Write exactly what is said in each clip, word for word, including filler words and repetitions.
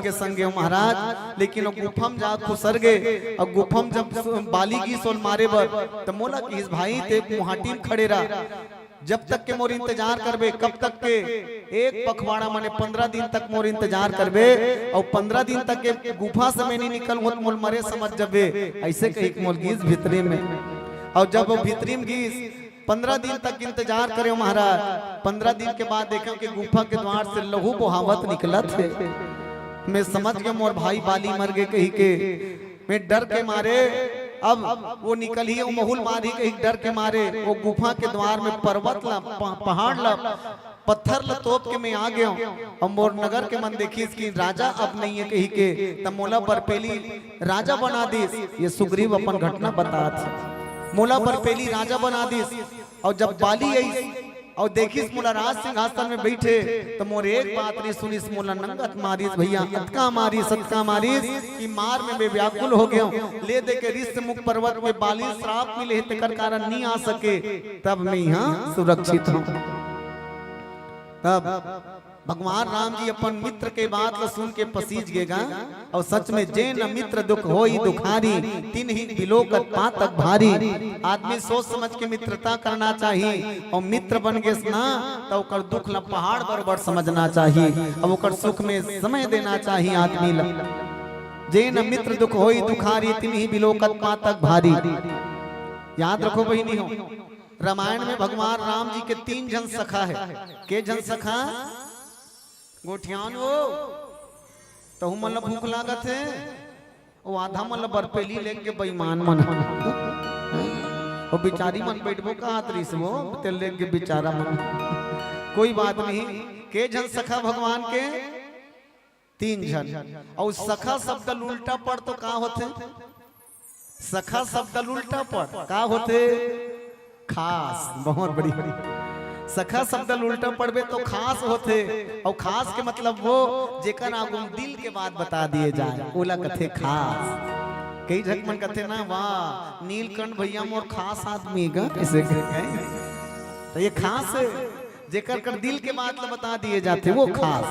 के संग गे हो महाराज, लेकिन वो गुफा म जा खुसर गे। अउ गुफा म जब सु-, बाली गिस ओला मारे बर, त मोला किहिस, "भाई, ते मुहाटी म खड़े रह, जब तक के मोर इंतजार करबे।" "कब तक के?" "एक पखवाड़ा, माने पंद्रह दिन तक मोर इंतजार करबे, अउ पंद्रह दिन तक के गुफा से मैं नइ निकलहूं त मोला मरे समझ जबे।" अइसे कहिके मोला गिस भीतरी में। अउ जब वो भीतरी में गिस, पंद्रह दिन तक इंतजार करेंव महाराज। पंद्रह दिन के बाद देखेंव कि गुफा के द्वार से लहू बोहावत निकलत हे। मैं समझ गेंव मोर भाई बाली मर गे कहिके। मैं डर के मारे, अब वो निकलही, वो महूं ल मारही कहिके डर के मारे वो गुफा के द्वार में पर्वत ला, प-, पहाड़ ला, पत्थर ला तोप के मैं आ गेंव। अउ मोर नगर के मन देखिस कि राजा अब नइ हे कहिके, त मोला बरपेली राजा बना दिस। ये सुग्रीव अपन घटना बतात हे। मोला बरपेली राजा बना दिस। अउ जब बाली आइस अउ देखिस मोला राज सिंहासन में बइठे, त मोर एक बात नइ सुनिस, मोला नंगत मारिस भइया, अतका मारिस, अतका मारिस कि मार में मैं व्याकुल हो गेंव। ले दे के ऋष्यमूक पर्वत में बाली श्राप मिले हे, तेकर कारण नइ आ सके, तब मैं इहां सुरक्षित हंव। तब भगवान राम जी अपन मित्र के बात ल सुन के पसीज गे गा। अउ सच में, "जेन मित्र दुख होई दुखारी, तिनहि बिलोकत पातक भारी।" आदमी सोच समझ के मित्रता करना चाही, अउ मित्र बन गेस ना, त ओकर दुख ल पहाड़ बरोबर समझना चाही, अउ ओकर सुख में समय देना चाही आदमी ल। "जेन मित्र दुख होई दुखारी, तिनहि बिलोकत पातक भारी।" याद रखो बहिनी हो, रामायण में भगवान राम जी के तीन झन सखा हे। के झन सखा? गोठियान वो, तहू मन ल भूख लागत हे, वो आधा मन ल बरपेली लेके बेईमान मन। वो बिचारी मन बइठबो कहत रहिस वो, ते लेके बेचारा मन। कोई बात नहीं, के झन सखा भगवान के? तीन झन। अउ सखा शब्द ल उल्टा पढ़ तो का होथे? सखा शब्द ल उल्टा पढ़, का होथे? खास। बहुत बढ़िया। सखा शब्द ल उल्टा पढ़बे तो खास होथे, अउ खास के मतलब वो, जेकर आगू म दिल के बात बता दिए जाए, ओला कथे खास। कई झन मन कथे ना, "वाह, नीलकंठ भइया मोर खास आदमी गा," अइसे कहे। त ये खास हे, जेकर कर दिल के बात ल बता दिए जाथे, वो खास।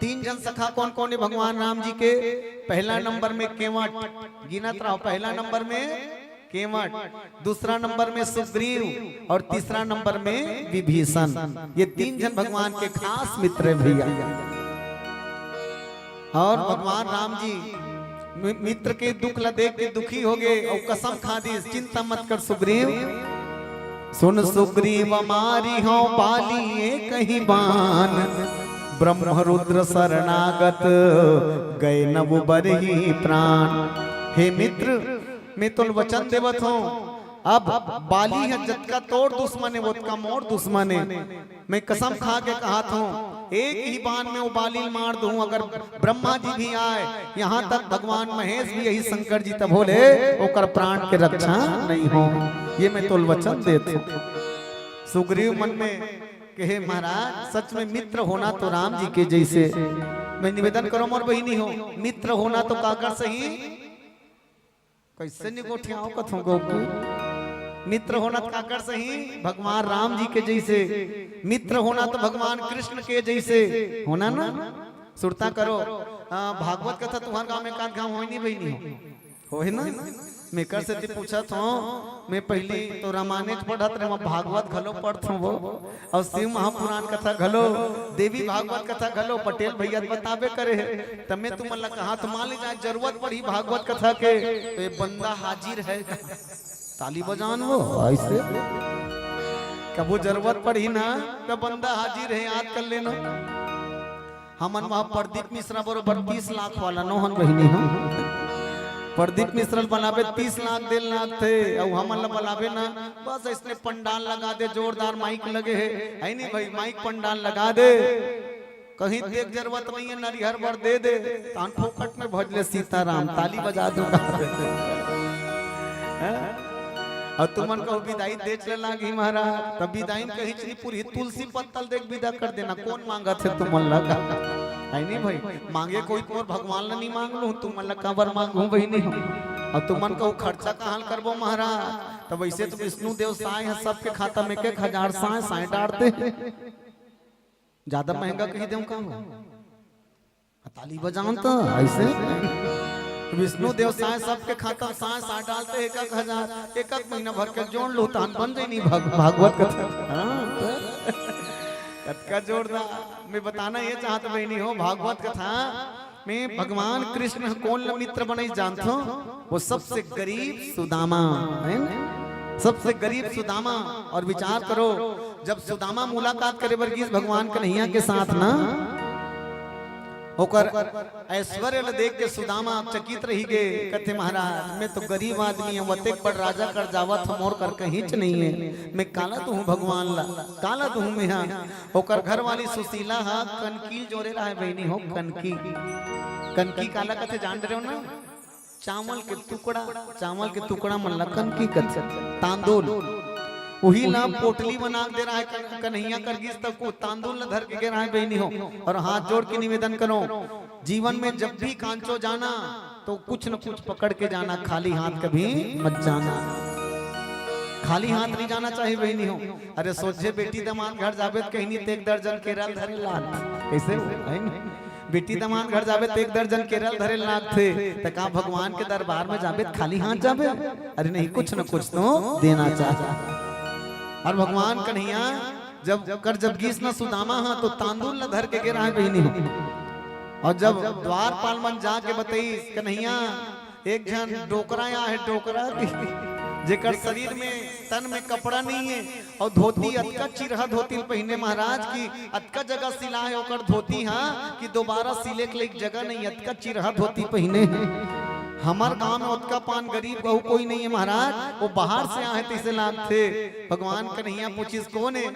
तीन झन सखा कोन कोन हे भगवान राम जी के? पहला नंबर में केवट, गिनत रहो, पहला नंबर में केवट, दूसरा नंबर में सुग्रीव अउ तीसरा नंबर में विभीषण। ये तीन झन भगवान के खास मित्र हे भइया। अउ भगवान राम जी मि-, मित्र के दुख ल देख के दुखी हो गे अउ कसम खा दिस, "चिंता मत कर सुग्रीव।" "सुन सुग्रीव मारिहौं बाली एकहि बान, ब्रह्म रुद्र शरणागत गए न उबरहि प्राण।" हे मित्र, मैं तोल वचन देवत हौं, अब बाली ह जतका तोर दुश्मन हे, ओतका मोर दुश्मन हे। मैं कसम खा के कहत हौं, एक ही बान में वो बाली ल मार दूं, अगर ब्रह्मा जी भी आए, यहां तक भगवान महेश भी आही, शंकर जी, तभो ले ओकर प्राण के रक्षा नइ हो। ये मैं तोल वचन देत हौं। सुग्रीव मन में कहे, "महाराज, सच में मित्र होना तो राम जी के जइसे।" मैं निवेदन करों मोर बहिनी हो, मित्र होना तो काकर सही, कइसे नइ गोठियावंव कथौं गोपी? मित्र होना त काकर सही? भगवान राम जी के जइसे। मित्र होना त भगवान कृष्ण के जइसे होना ना। सुरता करो, आ, भागवत कथा तुंहर गांव में एकाध घांव होय नइ बहिनी हो? होय ना? मैं एकर सेती पूछत हौं, मैं पहिली तो रामायणे पढ़त रहेंव, भागवत घलो पढ़त हौं वो। अउ शिव महापुराण कथा घलो, देवी भागवत कथा घलो, पटेल भइया त बताबे करे हे। त मैं तुमन ला कहत हौं, मान लीजिए जरूरत पड़ही भागवत कथा के, त ये बंदा हाजिर हे। ताली बजान वो, अइसे। कभू जरूरत पड़ही ना, त बंदा हाजिर हे, याद कर लेना। हमन वहां प्रदीप मिश्रा बरोबर तीस लाख वाला नोहन बहिनी हो। प्रदीप मिश्रा ल बलाबे तीस लाख दे ल लागथे, अउ हमन ल बलाबे ना, बस अइसने पंडाल लगा दे, जोरदार माइक लगे हे, हे नहीं भाई, माइक पंडाल लगा दे, कहीं देख जरूरत नइ हे, नरिहर बर दे दे, तान फोकट में भज ले सीताराम, ताली बजा दूंगा। हैं? अउ तुमन कहू बिदाई देच ले लागही महाराज, त बिदाई म कहींच नइ पुरही, तुलसी पत्ता ल दे के बिदा कर देना, कोन मांगत हे तुमन ला? हे नहीं भाई, मांगे कोई त मोर भगवान ला नइ मांग लूं, तुमन ला काबर मांगहूं बहिनी हो? अउ तुमन कहू खर्चा कहां ल करबो महाराज? त वइसे तो विष्णु देव साय हे, सबके खाता में एक एक हजार साय, साय डारथे। जादा महंगा कहि देंव का हो? ताली बजाओ तो ऐसे। विष्णु देव साय सबके खाता साय साय डालते एक एक हजार, एक एक महीना भर के जोड़ लो, तहन बन जाई नी भाग-, भागवत कथा। हाँ, तो कतका जोरदार। मैं बताना ये चाहत बहिनी हो, भागवत कथा में भगवान कृष्ण ह कोन ल मित्र बनई जानथो? वो सबसे गरीब सुदामा, है ना? सबसे गरीब सुदामा। और विचार करो, जब सुदामा मुलाकात करे बर गिस भगवान कन्हैया के साथ ना, ओकर ऐश्वर्य ल देख के सुदामा चकित रही गे। कथे, "महाराज, मैं तो गरीब आदमी हूँ, अतेक बड़ राजा कर जावत हूँ, मोर कर कहींच नहीं है, मैं काला दूँ भगवान ला, काला दूँ मैं हा?" ओकर घरवाली सुशीला हा कनकी जोरे रहे बहिनी हो, कनकी। कनकी काला कथे जान रहे हो ना? चावल के टुकड़ा, चावल के टुकड़ा मन ला कनकी कथे, तांदूल। उही ला पोटली बना के दे रहा है कन-, कन्हैया कर गिस तब को तांदूल ला धर के गे रहा है बहिनी हो। और हाथ जोड़ के निवेदन करो, जीवन में जब भी कांचो जाना तो कुछ न कुछ पकड़ के जाना, खाली हाथ कभी मत जाना। खाली हाथ नहीं जाना चाहिए बहिनी हो। अरे सोझे बेटी दामाद घर जाबे त कहीं नहीं, ते एक दर्जन केरा ल धरे लाग। कैसे हो, है ना? बेटी दामाद घर जाबे त एक दर्जन केरा ल धरे लागथे, त का भगवान के दरबार में जाबे त खाली हाथ जाबे? अरे नहीं, कुछ न कुछ तो देना चाहिए। और भगवान कन्हैया जब कर जब गिस ना सुदामा हा तो तांदूल ला धर के गे रहा है बहिनी हो। और जब द्वारपाल मन जाके बताई, "कन्हैया, एक झन डोकरा आय हे, डोकरा।" जेकर शरीर में, तन में कपड़ा नहीं है और धोती अतका चिरहा धोती ल पहिने महाराज कि अतका जगह सिला है ओकर धोती हा कि दोबारा सिले के लायक जगह नहीं, अतका चिरहा धोती पहिने है। हमर गांव में ओतका पान गरीब कहू कोई नहीं है महाराज, वो बाहर से आए तैसे लागथे। भगवान कन्हैया पूछिस, "कौन है?"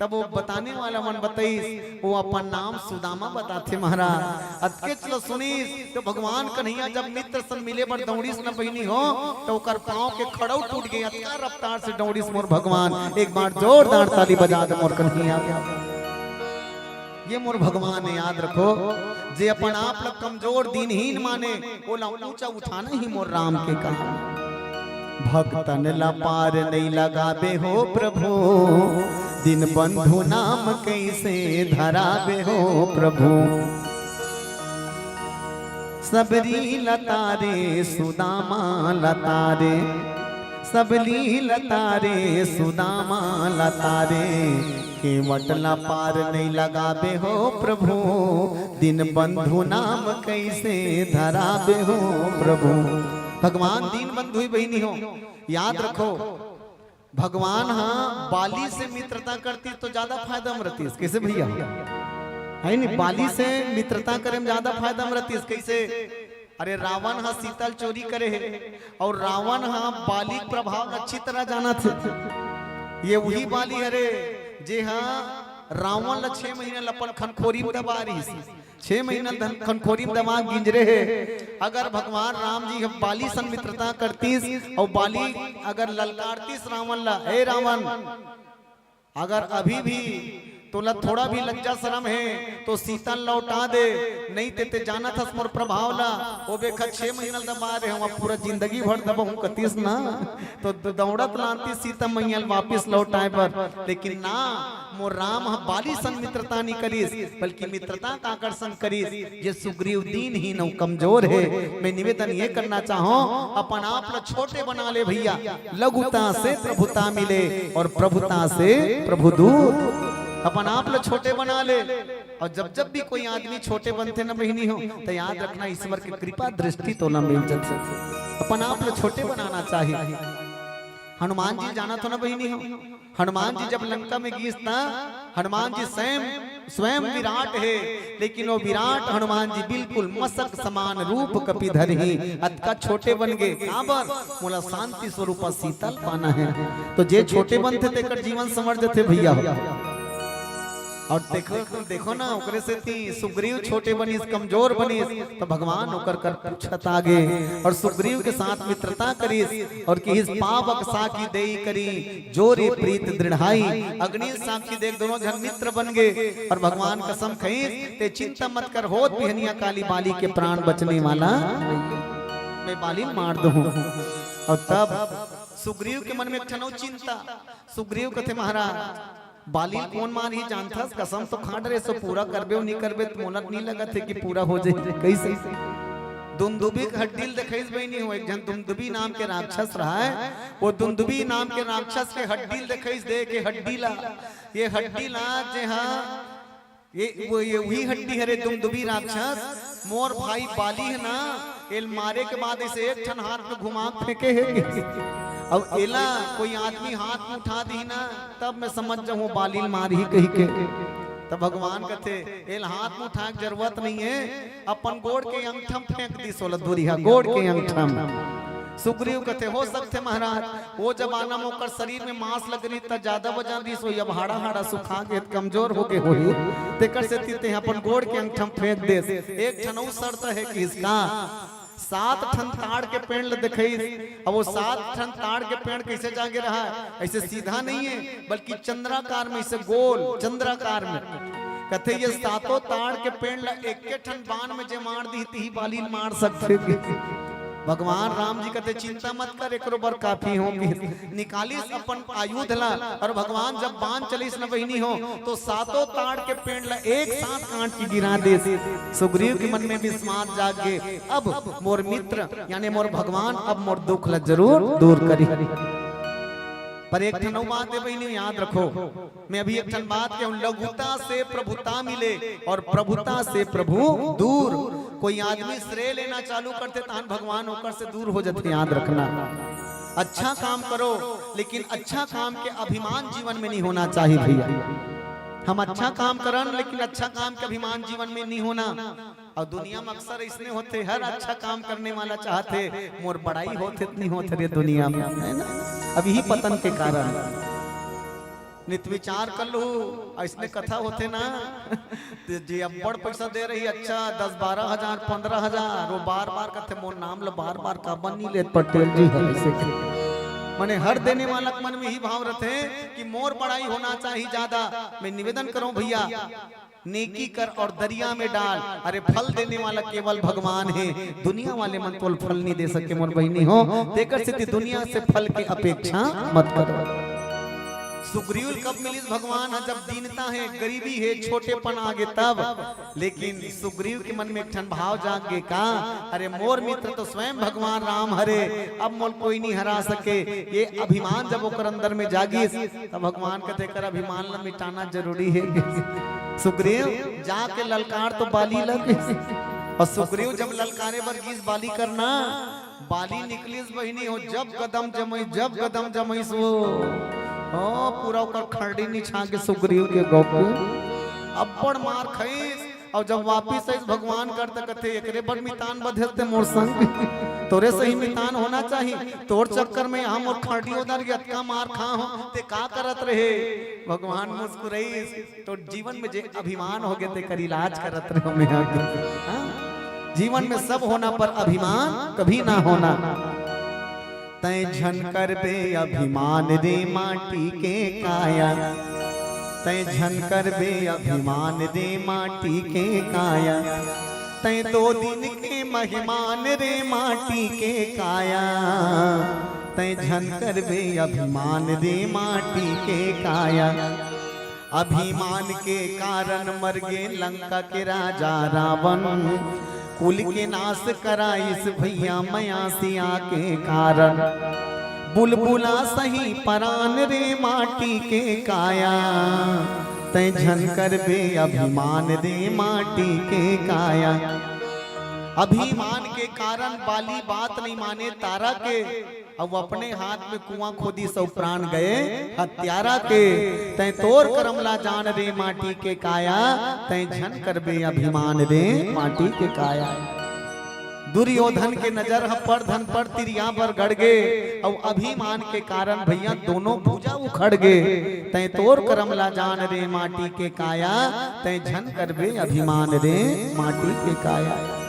तब वो बताने वाला मन बताइस, वो अपन नाम सुदामा बताथे महाराज। अतकेच ल सुनिस तो भगवान कन्हैया जब मित्र सन मिले बर दौड़िस न बहिनी हो, तो ओकर पाँव के खड़ऊ टूट गे, अतका रफ्तार से दौड़िस मोर भगवान। एक बार जोरदार ताली बजा दे मोर कन्हैया। ये मोर भगवान है, याद रखो, जे अपन आप ल कमजोर दीनहीन माने, ओला ऊंचा उठाना ही मोर राम के काम। भक्तन ला पार नहीं लगाबे हो प्रभु, दीन बंधु नाम कैसे धराबे हो प्रभु। सबरी लतारे सुदामा लतारे, सबली लतारे सुदामा लतारे, केवट ला पार नहीं लगाबे हो प्रभु, दीन बंधु नाम कैसे धराबे हो प्रभु। भगवान दीन बंधु ही बहिनी हो, याद रखो, भगवान हा बाली से मित्रता करतिस तो ज्यादा फायदा में रहतिस। कैसे भैया? है नी, बाली से मित्रता करे में ज्यादा फायदा में रहतिस। कैसे? अरे रावण हा सीता ल चोरी करे हे और रावण हा बाली के प्रभाव ल अच्छी तरह जानथे। ये वही बाली हरे जे हा रावण ल छह महीना ल अपन खनखोरी में दबा रहिस। छह महीना धन खनखोरी में दबा गिंजरे हे। अगर भगवान राम जी हम बाली सन मित्रता करतिस और बाली अगर ललकारतिस रावण ला, "हे रावण, अगर अभी भी तोला थोड़ा भी लज्जा शरम हे तो सीता ल लौटा दे, नहीं ते ते जानत हस मोर प्रभाव ला।" ओ बेखा छह महीना ल दबा रहे हूँ, अब पूरा जिंदगी भर दबा हूँ कतिस ना, तो द-, दौड़त लानतिस सीता मैया ल वापिस लौटाए बर, लेकिन ना, मोर राम ह बाली सन मित्रता नी करिस, बल्कि मित्रता काकर सन करिस, जे सुग्रीव दीनहीन अउ कमजोर हे। मैं निवेदन ये करना चाहूं, अपन आप ल छोटे बना ले भैया, लघुता से प्रभुता मिले और प्रभुता से प्रभु दूर। अपन आप ल छोटे बना ले, और जब जब भी कोई आदमी छोटे बनथे ना बहिनी हो, तो याद रखना ईश्वर की कृपा दृष्टि तोला मिल जाथे। अपन आप ल छोटे बनाना चाहिए। हनुमान जी जानत हो ना बहिनी हो, हनुमान जी जब लंका में गिस ना, हनुमान जी स्वयं, स्वयं विराट हे, लेकिन वो विराट हनुमान जी बिल्कुल मसक समान रूप कपि धरही, अतका छोटे बन गे। काबर? मोला शांति स्वरूपा सीता ल पाना हे। तो जे छोटे बनथे तेकर जीवन संवर जथे भैया हो। और देखो, देखो ना, ओकरे सेती सुग्रीव छोटे बनिस, कमजोर बनिस, तो भगवान ओकर कर पूछत आगे और सुग्रीव के साथ मित्रता करिस और किहिस, "पावक साखी देई करी, जोरी प्रीत दृढ़ाई।" अग्नि साखी देख दोनों झन मित्र बन गे और भगवान कसम खइस, "ते चिंता मत कर, होत बिहनिया काली बाली के प्राण बचने वाला, मैं बाली मार दूं।" और तब सुग्रीव के मन में एक ठन अउ चिंता, सुग्रीव कथे, "महाराज, बाली ल कोन मारही जानथस? कसम तो खा डरे, सो पूरा करबे अउ नी करबे त मोला नी लगत हे कि पूरा हो जाही। कइसे? दुंदुभी के हड्डी ल देखइस बहिनी हो, एक झन दुंदुभी नाम के राक्षस रहय, वो दुंदुभी नाम के राक्षस के हड्डी ल देखइस, देख के हड्डी ला, ये हड्डी ला जे हा, ये वो, ये उही हड्डी हरे दुंदुभी राक्षस, मोर भाई बाली हे ना, एल मारे के बाद इसे एक ठन हाथ में घुमा के फेंके हे। अब एला कोई आदमी हाथ में उठा दी ना, तब मैं समझ जाऊं बाली ल मारही कहिके। तब भगवान कथे, एल हाथ में उठाए के जरूरत नहीं है, अपन गोड़ के अंगठा म फेंक दिस ओला दूरिहा, गोड़ के अंगठा म। सुग्रीव कथे, हो सकथे महाराज, वो जमाना में ओकर शरीर में मांस लग रही त ज्यादा वजन रहिस होही, अब हाड़ा हाड़ा सुखा के कमजोर हो गे होही, तेकर सेती ते अपन गोड़ के अंगठा म फेंक देस। एक ठन अउ शर्त हे कि इसका सात ठन ताड़ के पेड़ ल देखइस। अब वो सात ठन ताड़ के पेड़ कइसे जागे रहा? ऐसे सीधा नहीं है, बल्कि चंद्राकार में, ऐसे गोल चंद्राकार में। कथे ये सातों ताड़ के पेड़ ल एके ठन बाण में जे मार दी, तिही बाली ल मार सकथे। भगवान राम जी कथे, चिंता मत कर, एकरो बर काफी हो। निकालिस अपन आयुध ला, और भगवान जब बाण चलिस न बहिनी हो, तो सातों ताड़ के पेड़ ला एक साथ काट के गिरा देस। सुग्रीव के मन में विश्वास जाग गे, अब मोर मित्र यानी मोर भगवान अब मोर दुख ला जरूर दूर करी। पर एक ठन अउ बात हे बहिनी, याद रखो, मैं अभी एक ठन बात कहूं, लघुता से प्रभुता मिले और प्रभुता से प्रभु दूर। कोई आदमी श्रेय लेना चालू करथे, तहन भगवान ओकर से दूर हो जाथे, याद रखना। अच्छा काम करो, लेकिन अच्छा काम के अभिमान जीवन में नहीं होना चाहिए भैया। हम अच्छा काम करन, लेकिन अच्छा काम के अभिमान जीवन में नहीं होना। और दुनिया में अक्सर इसने होथे, हर अच्छा काम करने वाला चाहथे, मोर बड़ाई होथे त नहीं होथे रे दुनिया में, है ना? अब यही पतन के कारण। नित विचार कर लू, अइसने कथा होथे ना, ते जे अब्बड़ पैसा दे रही, अच्छा, दस बारह हजार, पन्द्रह हजार, वो बार बार कथे, "मोर नाम ल बार बार काबर नी लेत पटेल जी ह?" अइसे के। माने हर देने वाला के मन में ही भाव रथे कि मोर बड़ाई होना चाहिए ज्यादा। मैं निवेदन करूं भैया, नेकी कर और दरिया में डाल। अरे, फल देने वाला केवल भगवान हे, दुनिया वाले मन तोल फल नहीं दे सके मोर बहिनी हो, तेकर सेती दुनिया से फल के अपेक्षा मत करो। सुग्रीव ल कब मिलिस भगवान ह? जब दीनता हे, गरीबी हे, छोटेपन आ गे तब। लेकिन सुग्रीव के मन में एक ठन भाव जाग गे का, अरे, मोर मित्र तो स्वयं भगवान राम हरे, अब मोल कोई नहीं हरा सके। ये अभिमान जब ओकर अंदर में जागिस, तब भगवान कथे, "कर अभिमान ला मिटाना जरूरी हे।" सुग्रीव, जाके ललकार तो बाली ला। और सुग्रीव जब ललकारे बर गिस बाली कर ना, बाली निकलिस बहिनी हो, जब कदम जमई, जब कदम जमई सो, ओ, पूरा ओकर खरड़ी निछा के सुग्रीव के गौ के अब्बड़ मार खइस। और जब वापिस आइस भगवान कर त कथे, "एकरे बर मितान बधेस ते मोर संग, तोरे सही मितान होना चाही, तोर चक्कर में यहाँ मोर खरड़ी उधर अतका मार खा हो, ते का करत रहे?" भगवान मुस्कुराइस, "तोर जीवन में जे अभिमान हो गे, तेकर इलाज करत रहे मैं आके।" हाँ? जीवन में सब होना पर अभिमान कभी ना होना। तैं झन करबे अभिमान रे माटी के काया, तैं झन करबे अभिमान रे माटी के काया, तैं दो दिन के मेहमान रे माटी के काया, तैं झन करबे अभिमान रे माटी के काया। अभिमान के कारण मर गे लंका के राजा रावण, कुल के नाश कराइस भैया मया सिया के कारण। बुलबुला सही परान रे माटी के काया, तैं झन करबे अभिमान रे माटी के काया। अभिमान के कारण बाली बात नहीं माने तारा के, अउ अपने हाथ में कुआं खोदिस अउ प्राण गए हत्यारा के। तैं तोर करम ला जान रे माटी के काया, तैं झन करबे अभिमान रे माटी के काया। दुर्योधन के नजर ह परधन पर तिरिया बर गड़ गे, अउ अभिमान के कारण भैया दोनों भुजा उखड़ गे। तैं तोर करम ला जान रे माटी के काया, तैं झन करबे अभिमान रे माटी के काया।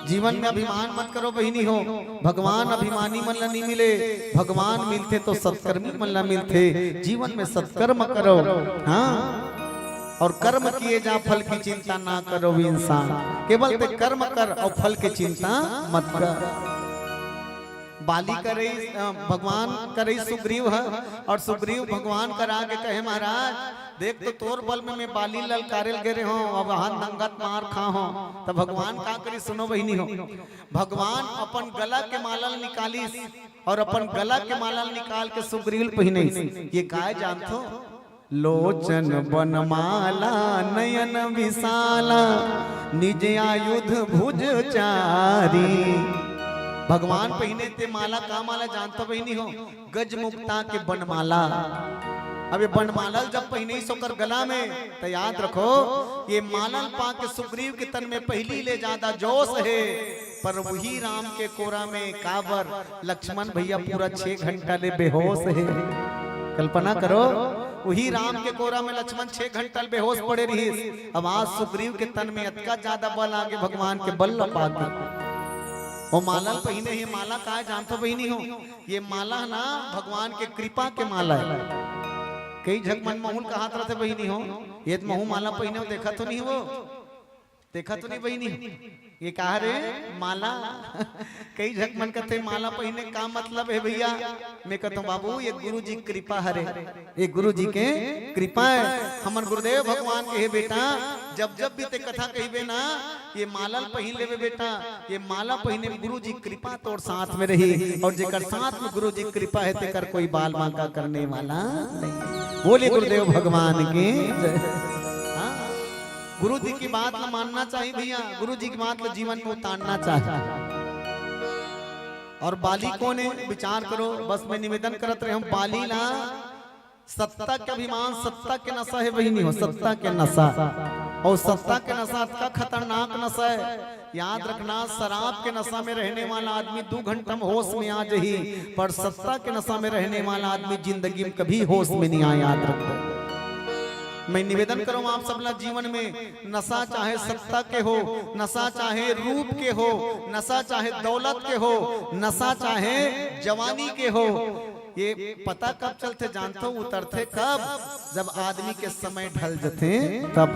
जीवन में अभिमान मत करो बहिनी हो, भगवान अभिमानी मन ला नहीं मिले, भगवान मिलथे तो सत्कर्मी मन ला मिलथे। जीवन में सत्कर्म करो, हाँ, और कर्म किए जा फल की चिंता ना करो इंसान, केवल ते कर्म कर और फल की चिंता मत कर। बाली करई, अ, भगवान करई सुग्रीव ह, और सुग्रीव भगवान करा के कहे, "महाराज, देख तो तोर बल में मैं बाली ललकारे ल गे रहे हों, अब हाथ नंगत मार खा हों, त भगवान का करी? सुनो बहिनी हो, भगवान अपन गला के माला ल निकालिस और अपन गला के माला ल निकाल के सुग्रीव ल पहिनाइस। ये काय जानथो? लोचन बनमाला नयन विशाला, निज आयुध भुज चारी। भगवान पहिने ते माला, का माला जानथो बहिनी हो? गजमुक्ता के बनमाला। अब ये बनमाला ल जब पहिने ओकर गला में, त याद रखो, ये माला ल पा के सुग्रीव के तन में पहिली ले जादा जोश हे, पर वही राम के कोरा में काबर लक्ष्मण भैया पूरा छह घंटा ले बेहोश हे। कल्पना करो, वही राम के कोरा में लक्ष्मण छह घंटा ले बेहोश पड़े रहिस। अब आज सुग्रीव के तन में अतका जादा बल आगे भगवान के बल ल पाके। वो माला ल पहिने हे, माला काय जानथो बहिनी हो? ये माला ना भगवान के कृपा के माला हे। कई झक मन महू ल कहात रथे बहिनी हो, ये त महू माला पहिने हो, देखा तो नहीं वो? देखा तो नहीं बहिनी? ये कहा रे माला? कई झक मन कथे माला पहिने का मतलब हे भैया? मैं कहता हूँ बाबू, ये गुरु जी कृपा हरे, ये गुरु जी के कृपा हे। हमर गुरुदेव भगवान के हे बेटा, जब जब भी ते कथा कहिबे ना, ये माला ल पहिन लेबे बेटा, ये माला पहिने में गुरु जी कृपा तोर साथ में रही, और जेकर साथ में गुरु जी कृपा हे तेकर कोई बाल बांका करने वाला नहीं। बोले गुरुदेव भगवान की जय। हाँ, गुरु जी की बात ल मानना चाहिए भैया, गुरु जी की बात ल जीवन में उतारना चाहिए। और बाली कोन हे, विचार करो। बस मैं निवेदन करत रहे हूँ, बाली ला सत्ता के अभिमान, सत्ता के नशा हे बहिनी हो, सत्ता के नशा। और सत्ता के नशा अतका खतरनाक नशा हे। याद रखना, शराब के नशा में रहने वाला आदमी दू घंटा में होश में आ जाही, पर सत्ता के नशा में रहने वाला आदमी जिंदगी में कभी होश में नहीं आए। याद रखना, मैं निवेदन करूँ आप सबला, जीवन में नशा चाहे सत्ता के हो, नशा चाहे रूप के हो, नशा चाहे दौलत के हो, नशा चाहे जवानी के हो, ये पता कब चलथे जानथो? उतरथे कब? जब आदमी के समय ढल जथे तब।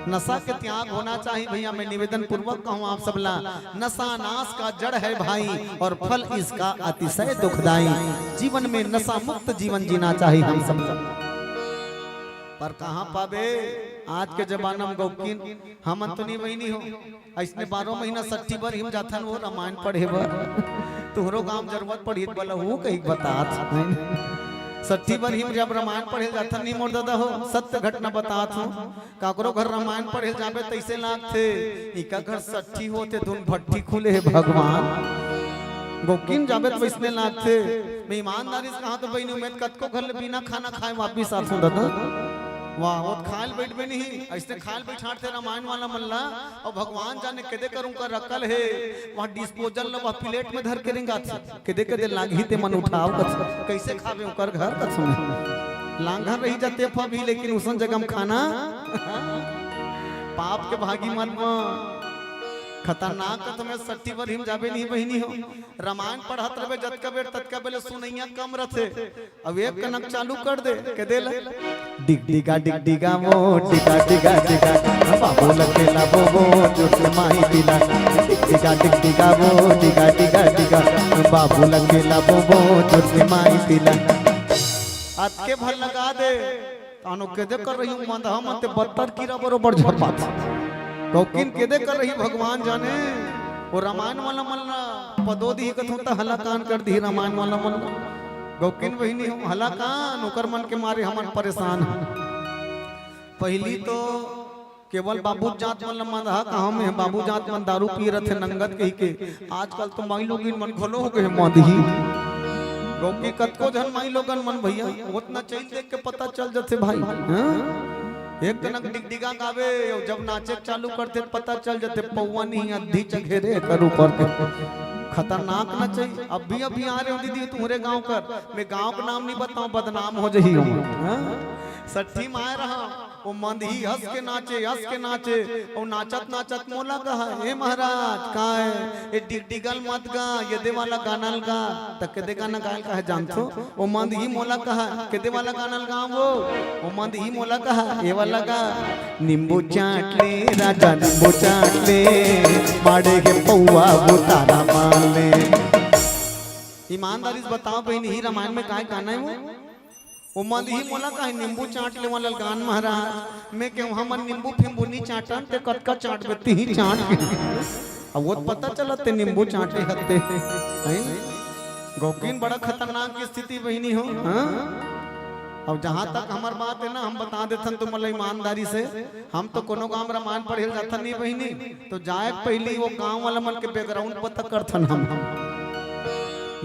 नशा के त्याग होना चाहिए भैया। मैं निवेदन पूर्वक कहूँ आप सबला, नशा नाश का जड़ है भाई, और फल इसका अतिशय दुखदाई। जीवन में नशा मुक्त जीवन जीना चाहिए हम सब। पर कहाँ पाबे आज के जमाना में गौकिन, हमन तो नहीं बहिनी हो। अइसने बारह महीना सट्ठी बर हिम जाथन वो रामायण पढ़े बर। तुहरो गांव जरूरत पड़ही त बलहू कही बतात। सट्ठी बर हिम जब रामायण पढ़े जाथन नहीं मोर दादा हो, सत्य घटना बतात हो। काकरो घर रामायण पढ़े जाबे तइसे लागथे, इका घर सट्ठी होथे धुन भट्ठी खुले हे भगवान। गौकिन जाबे त वइसने लागथे। मैं ईमानदारी से कहा तो बहिनी, मैं कतको घर ले बिना खाना खाए वापिस आथूं दादा। वाह, वो खाए ल बैठबे नहीं, अइसने खाए ल बैठाथे रामायण वाला मन ला। और भगवान जाने केदे कर उनकर अकल हे, वहाँ डिस्पोजल ल वहाँ प्लेट में धर के रेंगाथे। केदे केदे लागही ते मन उठाव कथे, कइसे खाबे उनकर घर कथे में। लांघर रही जाथे फबही, लेकिन उसन जगह में खाना। पाप के भागी मन म खतरनाक कथे में सट्ठी बर हिम जाबे नहीं बहिनी हो। रामायण पढ़त रहिबे जतका बेर, ततका बेर ले सुनइया कम रथे। अब एक कनक चालू कर दे, केदे ले। डिग डिगा, डिग डिगा वो, डिगा, डिगा, डिगा, बाबू लखेला वो, वो, जुट माई पिला। डिग डिगा, डिग डिगा वो, डिगा, डिगा, डिगा, बाबू लखेला वो, वो, जुट माई पिला। अतके भर लगा दे, तानो केदे कर रही हूँ मंदहा मते बत्तर कीरा बरोबर झपात। गौकिन केदे कर रही भगवान जाने। वो रामायण वाला मन ला पदो दिही कथों त हलाकान कर दिही रामायण वाला मन ला। गौकिन बहिनी हो हलाकान, ओकर मन के मारे हमन परेशान हन। पहिली तो केवल बाबू जात मन ला मंदहा कहा में, बाबू जात मन दारू पी रथे नंगत कही के। आजकल तो माई लोगिन मन घलो हो गए मंदही। गौकी कतको झन माई लोगन मन भैया, ओतना चइल देख के पता चल जथे भाई। हाँ? एक कनक डिगडिगा गावे, अउ जब नाचे चालू करथे त पता चल जथे पौवा नहीं अद्धी चघेरे कर ऊपर के। खतरनाक नचई। अभी अभी आ रहे हो दीदी तुम्हरे गांव कर, मैं गांव का नाम नहीं बताऊं, बदनाम हो जही हो। हाँ? सट्ठी माय रहा, वो मंदही हंस के नाचे, हंस के नाचे, वो नाचत नाचत मोला कहा, "ए महाराज, काय, ये डिगडिगल मत गा, ये दे वाला गाना ल गा।" त केदे गाना गायल कहा जानथो? वो मंदही मोला कहा, "केदे वाला गाना ल गाओ वो?" वो मंदही मोला कहा, "ए वाला गा, नींबू चाट ले राजा, नींबू चाट ले, माड़े के पौवा बुतारा मार ले।" ईमानदारी से बताओ बहन, ही रामायण में काय गाना है वो? ओ मंदही मोला कहे, "नींबू चाट ले वाला ललगान महाराज।" मैं कहूँ, "हमन नींबू फिम्बू नी चाटन, ते कतका चाटबे, तिही चाट के।" अब वो तो पता चलत ते नींबू चाटे हत्ते, हैं? गौकिन बड़ा खतरनाक स्थिति बहिनी हो, हाँ? अब जहाँ तक हमर बात है ना, हम बता देथन तुमन ला ईमानदारी से, हम तो कोनो गांव रामायण पढ़े ल जाथन नहीं बहिनी, तो जाए के पहिली वो गांव वाला मन के background पता करथन हम।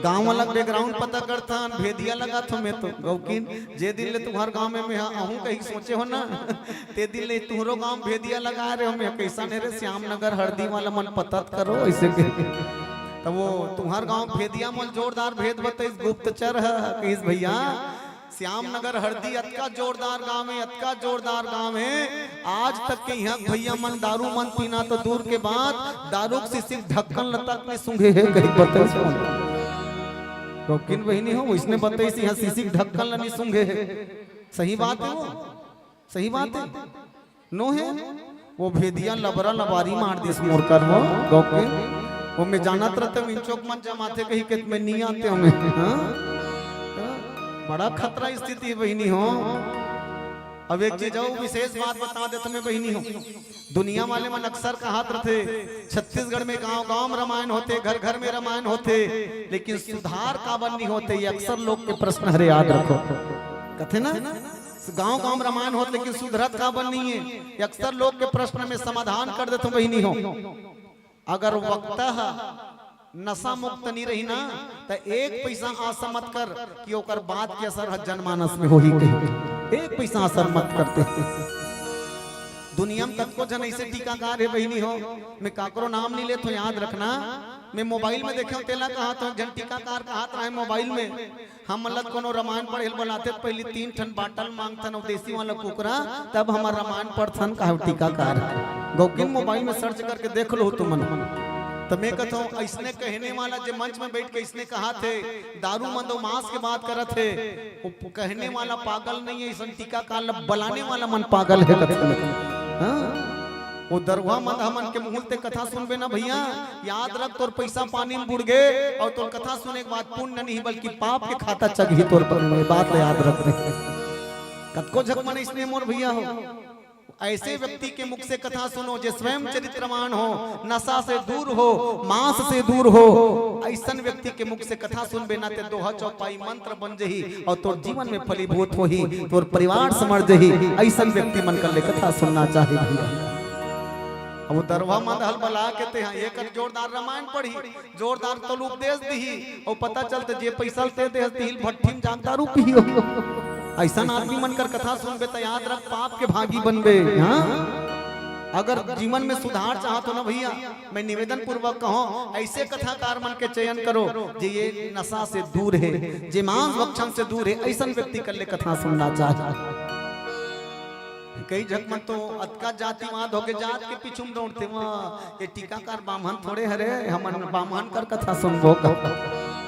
गांव वाला के background पता करथन, भेदिया लगाथो मैं तो। गौकिन, जे दिन ले तुम्हार गांव में मैं हा-, आहूं कही सोचे हो ना, ते दिन ले तुहरो गांव भेदिया लगा रहे हो, मैं कैसा नहीं रे, श्याम नगर हरदी वाला मन पता त करो, ऐसे के। तब वो तुम्हार गांव भेदिया मन जोरदार भेद बताइस, गुप्तचर है, कहिस, "भैया, श्याम नगर हरदी अतका जोरदार गांव है, अतका जोरदार गांव है, आज तक के यहाँ भैया मन दारू मन पीना तो दूर के बात, दारू के शीशी के ढक्कन ल तक नहीं सूंघे है," कही बताइस। गौकिन बहिनी हो, इसने बताइस, यहाँ शीशी के ढक्कन ल नहीं सूंघे है। सही बात है वो, सही बात है। नो है, वो भेदिया लबरा लबारी मार दिस मोर कर वो, गौकिन। वो मैं जानत रहते, मिंचोक मन जमाथे कही के मैं नहीं आते हमें, हाँ? बड़ा खतरा स्थिति है बहिनी हो। अब एक चीज और विशेष बात बता देत मैं बहिनी हो, दुनिया वाले मन अक्सर कहत रहते, छत्तीसगढ़ में गांव गांव में रामायण होते, घर घर में रामायण होते, लेकिन सुधार काबर नहीं होते, ये अक्सर लोग के प्रश्न हरे, याद रखो। कथे ना, गांव गांव में रामायण होते, लेकिन सुधरत काबर नहीं है, ये अक्सर लोग के प्रश्न में समाधान कर देता हूं बहिनी हो। अगर वक्ता ह नशा मुक्त नहीं रही ना, त एक पैसा आशा मत कर कि ओकर बात के असर ह जनमानस में होही कही। एक पैसा असर मत करते। दुनिया में कतको झन ऐसे टीकाकार है बहिनी हो, मैं काकरो नाम नहीं लेत हो, याद रखना। मैं मोबाइल में देखे हूं, तेला कहत हो, एक झन टीकाकार कहत रहे मोबाइल में, हम मतलब कोनो रामायण पढ़े ल बोलाथे त पहिली तीन ठन बाटल मांगथन अउ देसी वाला कुकरा, तब हमर रामायण पढ़थन, कहे टीकाकार। गौकिन मोबाइल में सर्च करके देख लो तुमन। त मैं कहत हूं, ऐसने कहने वाला जे मंच में बैठ के ऐसने कहत हे, दारू मद अउ मांस के बात करत हे, वो कहने वाला पागल नहीं है, ऐसन टीकाकार ल बलाने वाला मन पागल है कथे। हाँ? वो दरुहा मद हमन के मुंह ते कथा सुनबे ना भैया, याद रख, तोर पैसा पानी में बुड़ गे अउ तोर कथा सुने के बाद पुण्य नहीं बल्कि पाप के खाता चघही तोर पर में, बात ल याद रख दे। कतको झक मन इसने मोर भैया हो, ऐसे व्यक्ति के मुख से कथा सुनो जे स्वयं चरित्रवान हो, नशा से दूर हो, मांस से दूर हो, ऐसन व्यक्ति के मुख से कथा सुनबे ना ते दोहा चौपाई मंत्र बन जही अउ तोर जीवन में फलीभूत होही, तोर परिवार समर जही। ऐसन व्यक्ति मन कर ले कथा सुनना चाही भैया। अब वो दरुहा मद ल बला के ते हा एकर जोरदार रामायण पढ़ी, जोरदार तोल उपदेश दिही, अउ पता चलते जे पैसा ल ते देस दिही भट्ठी में जाके दारू पीही। ऐसन आदमी मन कर कथा सुनबे त याद रख, पाप के भागी बनबे। हाँ, अगर जीवन में सुधार चाहत हो ना भैया, मैं निवेदन पूर्वक कहूं, ऐसे कथाकार मन के चयन करो जे ये नशा से दूर है, जे मांस भक्षण से दूर है, ऐसन व्यक्ति कर ले कथा सुनना चाही। कई झक मन तो अतका जातिवाद होके जात के पीछू में दौड़ते, "वाह, ये टीकाकार बाम्हन थोड़े हरे, हमन बाम्हन कर कथा सुनबो का?"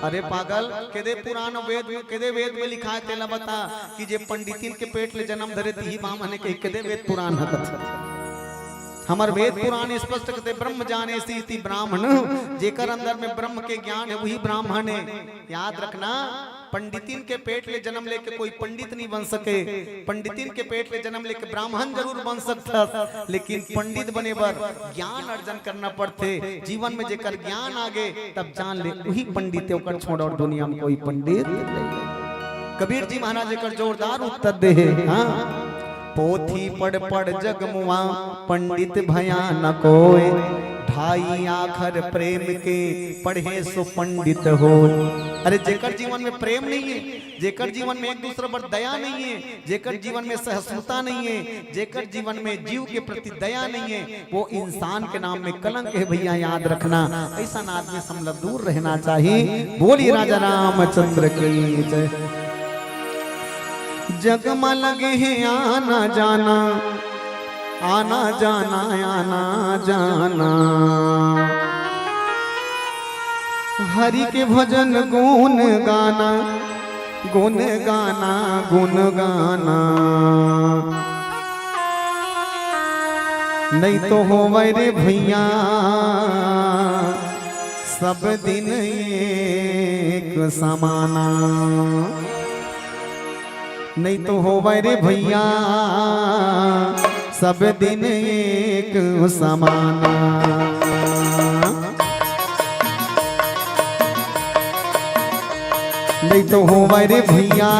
अरे पागल, केदे पुराण वेद में, केदे वेद में लिखा है, तेला बता कि जे पंडितिन के पेट ले जन्म धरे, तिही बाम्हन हे, कही केदे वेद पुराण ह कथे। हमर वेद पुराण स्पष्ट कथे, "ब्रह्म जानेसी इति ब्राह्मण", जेकर अंदर में ब्रह्म के ज्ञान है, वही ब्राह्मण है। याद रखना, पंडितिन के पेट ले जन्म लेके कोई पंडित नहीं बन सके। पंडितिन के पेट ले जन्म लेके ब्राह्मण जरूर बन सकथस, लेकिन पंडित बने बर ज्ञान अर्जन करना पड़थे। जीवन में जेकर ज्ञान आगे, तब जान ले, वही पंडित है, ओकर छोड़ और दुनिया में कोई पंडित नहीं। कबीर जी महाराज एकर जोरदार उत्तर दे हे, हाँ, "पोथी पढ़ पढ़ जग मुआ, पंडित भया न कोय। ढाई आखर प्रेम के, पढ़े सो पंडित होय।" अरे, जेकर जीवन में प्रेम नहीं है, जेकर जीवन में एक दूसरे पर दया नहीं है, जेकर जीवन में सहिष्णुता नहीं है, जेकर जीवन में जीव के प्रति दया नहीं है, वो इंसान के नाम में कलंक है भैया, याद रखना। ऐसा आदमी से हमला दूर रहना चाहिए। बोलिए राजा रामचंद्र की जय। जग में लगे हैं आना जाना, आना जाना, आना जाना। हरि के भजन गुण गाना, गुण गाना, गुण गाना। नहीं तो होवे रे भैया, सब दिन एक समाना। नइ तो होवय रे भइया, सब दिन एक समाना। नइ तो होवय रे भइया,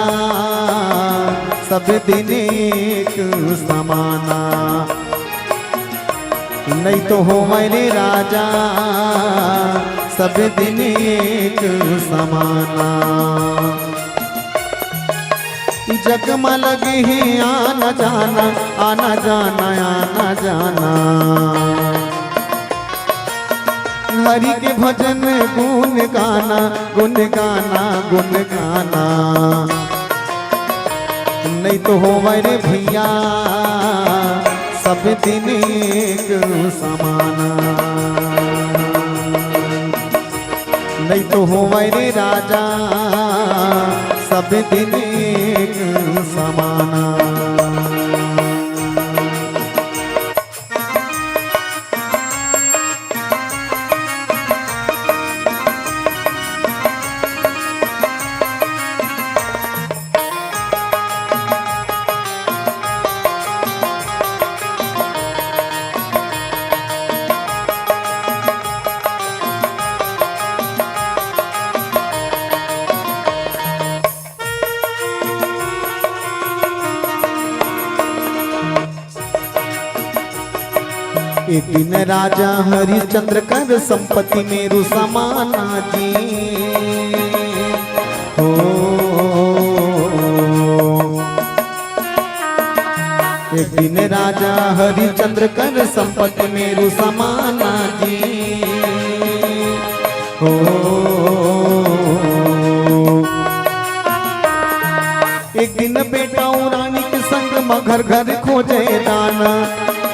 सब दिन एक समाना। नइ तो होवय रे राजा, सब दिन एक समाना। जग म लगे हे आना जाना, आना जाना, आना जाना। हरि के भजन गुन गाना, गुन गाना, गुन गाना। नइ तो होवय रे भइया, सब दिन एक समाना। नइ तो होवय रे राजा, सब दिन एक समाना। एक दिन राजा हरिश्चंद्र कर संपत्ति मेरु समाना जी। हो, एक दिन राजा हरिश्चंद्र कर संपत्ति मेरु समाना जी। हो, एक दिन बेटा अउ रानी के संग म घर घर खोजे दाना।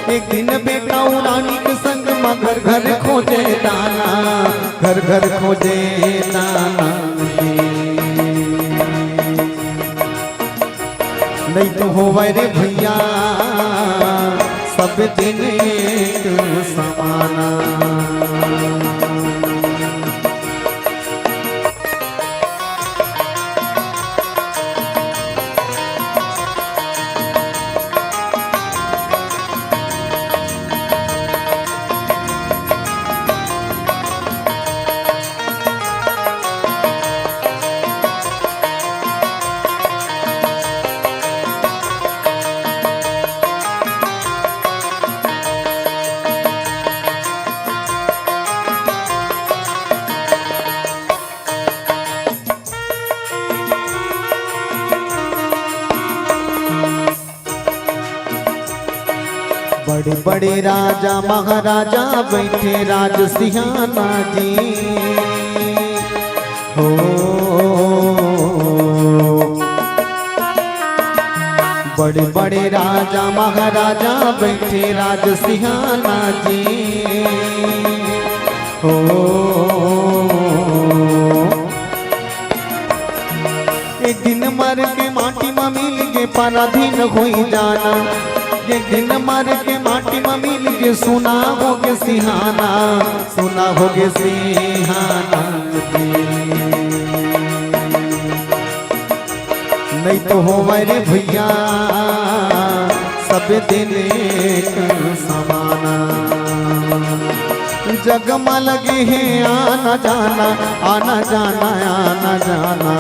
एक दिन बेटा अउ रानी के संग म घर घर खोजे दाना, घर घर खोजे दाना। नइ तो होवय रे भइया, सब दिन एक समाना। बड़े बड़े राजा महाराजा बइठे राज सिहाना जी। हो, बड़े बड़े राजा महाराजा बइठे राज सिहाना जी। हो, एक दिन मर के माटी म मिल गे पराधीन होई जाना। एक दिन मर के माटी म मिल गे सुना होगे सिहाना, सुना होगे सिहाना। नइ तो होवय रे भइया, सब दिन एक समाना। जग म लगे हे आना जाना, आना जाना, आना जाना।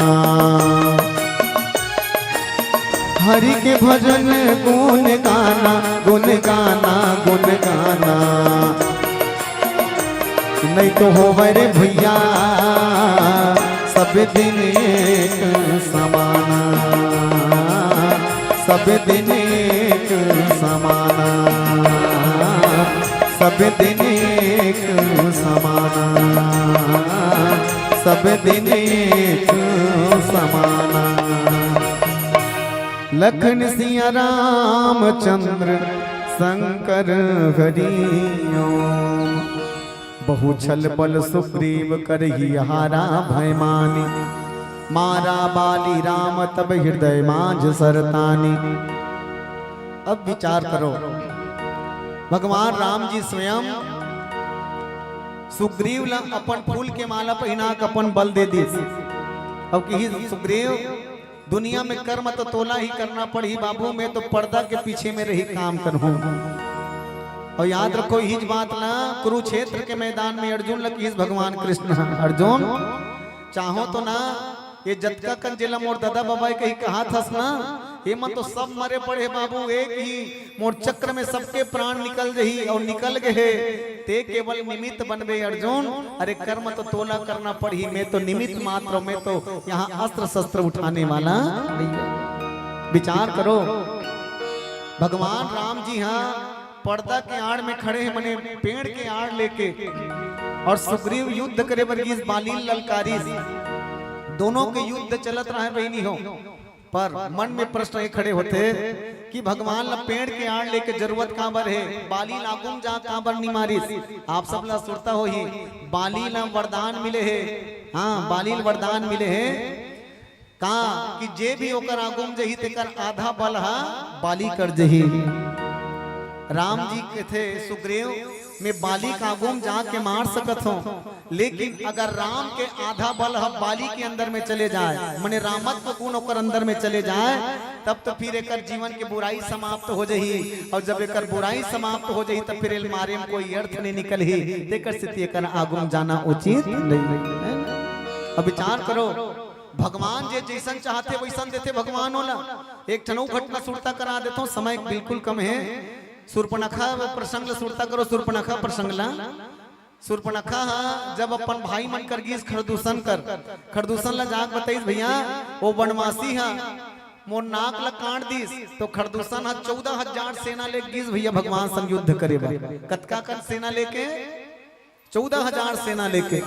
हरि के भजन गुन गाना, गुन गाना, गुन गाना। नइ तो होवय रे भइया, सब दिन एक समाना, सब दिन एक समाना, सब दिन एक समाना, सब दिन एक समाना। लखन सिया रामचंद्र शंकर हरि ओम। बहु छल बल सुग्रीव करहि हारा भय मानी। मारा बाली राम तब हृदय माझ सरतानी। अब विचार करो, भगवान राम जी स्वयं सुग्रीव ला अपन फूल के माला पहिना के अपन बल दे दिस। अब किहिस सुग्रीव, दुनिया में कर्म तो तोला ही करना पड़ही बाबू, मैं तो पर्दा के पीछे में रही काम करहूं। और याद रखो, इही बात ना कुरुक्षेत्र के मैदान में अर्जुन ल किहिस भगवान कृष्ण ह, अर्जुन, चाहो तो ना, ये जतका कन जेला मोर ददा बबा कही कहाथस ना, ये मन तो सब मरे पड़े हे बाबू, एक ही मोर चक्र में सबके प्राण निकल जही और निकल गए हे। ते केवल निमित्त बनबे अर्जुन। अरे, कर्म तो तोला करना पड़ही, मैं तो निमित्त मात्र हूं, मैं तो यहाँ अस्त्र शस्त्र उठाने वाला नहीं हूं। विचार करो, भगवान राम जी हाँ पर्दा के आड़ में खड़े हैं, मने पेड़ के आड़ लेके, और सुग्रीव युद्ध करे बर गिस, बाली ललकारिस, दोनों के युद्ध चलत रहे बहिनी हो। पर मन में प्रश्न ये खड़े होथे कि भगवान ला पेड़ के आड़ लेके जरूरत काबर हे, बाली ला आगू म जा काबर नी मारिस? आप सब ला सुरता होही, बाली ला वरदान मिले हे। हाँ, बाली ला वरदान मिले हे का कि जे भी ओकर आगू म जही तेकर आधा बल हा बाली कर जही। राम जी कथे सुग्रीव, मैं बाली के आगू म जाके मार सकत हों, लेकिन अगर राम के आधा बल ह बाली के अंदर में चले जाए, मने रामत्व गुण ओकर अंदर में चले जाए, तब तो फिर एकर जीवन के बुराई समाप्त हो जही। और जब एकर बुराई समाप्त हो जही, तब फिर एल मारे में कोई अर्थ नहीं निकलही। तेकर सेती एकर आगू म जाना उचित नहीं। अब विचार करो, भगवान जे जैसन चाहथे वैसन देथे भगवान ओला। एक ठन अउ घटना सुरता करा देथों, समय बिल्कुल कम हे। सुर्पनखा प्रसंग ल सुरता करो, सुर्पनखा प्रसंग ला। सुर्पनखा ह जब अपन भाई मन कर गिस खरदूषण कर, खरदूषण ला जाके बताइस, भैया, वो वनवासी ह मोर नाक ला काट दिस, तो खरदूषण ह चौदह हजार सेना ले गिस भैया भगवान संग युद्ध करे बर। कतका कन सेना लेके? चौदह हजार सेना लेके,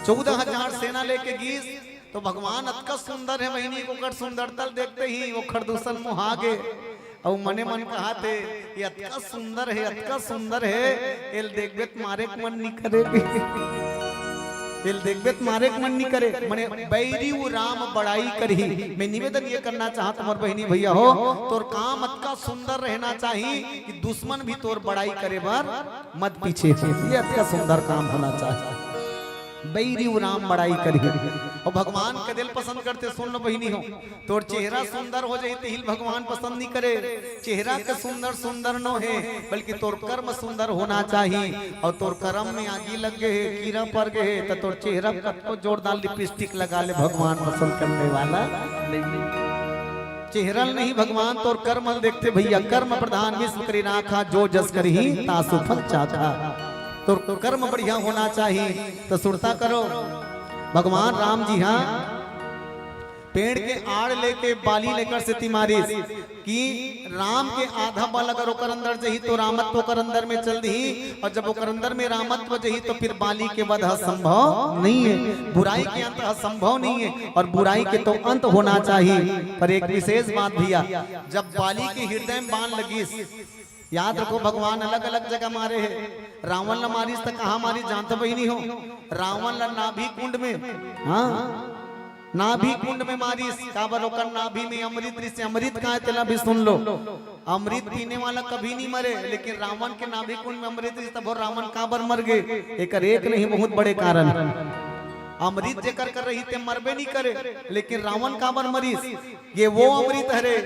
चौदह हजार सेना लेके गिस। तो भगवान अतका सुंदर हे बहिनी, ओकर सुंदरता ल देखते ही वो खरदूषण मोहा गे। अउ मने मन कहाथे, ये अतका सुंदर हे, अतका सुंदर हे, एल देखबे त मारे के मन नी करे। एल देखबे त मारे के मन नी करे। मने बैरी वो राम बड़ाई करही। मैं निवेदन ये करना चाहत हूं मोर बहिनी भैया हो, तोर काम अतका सुंदर रहना चाही कि दुश्मन भी तोर बड़ाई करे बर मत पीछे हो। ये अतका सुंदर काम होना चाही। बैरी वो राम बड़ाई करही। और भगवान कदेल पसंद करथे, सुन लो बहिनी हो, तोर चेहरा सुंदर हो जाही तेहिल भगवान पसंद नी करे। चेहरा के सुंदर सुंदर नो हे, बल्कि तोर कर्म सुंदर होना चाही। और तोर कर्म में आगी लग गे हे, कीरा पड़ गे हे, त तोर चेहरा कतको जोरदार लिपस्टिक लगा ले, भगवान पसंद करने वाला नहीं। चेहरा ल नहीं, भगवान तोर कर्म ल देखथे भैया। कर्म प्रधान विश्व करी राखा, जो जस करही तासु फल चाखा। तोर कर्म बढ़िया होना चाही। तो सुरता करो, भगवान राम जी हाँ पेड़ के आड़ लेके बाली ल एकर सेती मारिस कि राम के आधा बल अगर ओकर अंदर जही तो रामत्व ओकर अंदर में चल दिही, और जब ओकर अंदर में रामत्व जही तो फिर बाली के वध ह संभव नहीं है, बुराई के अंत ह संभव नहीं है, और बुराई के तो अंत होना चाहिए। पर एक विशेष बात भैया, जब बाली के हृदय में बाण लगिस, याद रखो भगवान अलग-अलग जगह मारे हे। रावण ला मारिस त कहाँ मारिस जानत बहिनी हो? रावण ला नाभि कुंड में, हाँ, नाभि कुंड में मारिस। काबर ओकर नाभि में अमृत रिहिस, अमृत का हे तेला भी सुन लो। अमृत पीने वाला कभी नहीं मरे, लेकिन रावण के नाभि कुंड में अमृत रिहिस तभो रावण काबर मर गे? एकर एक नहीं बहुत बड़े कारण। अमृत जेकर कर रही ते मरबे नहीं करे, लेकिन रावण काबर मरिस? ये वो अमृत हरे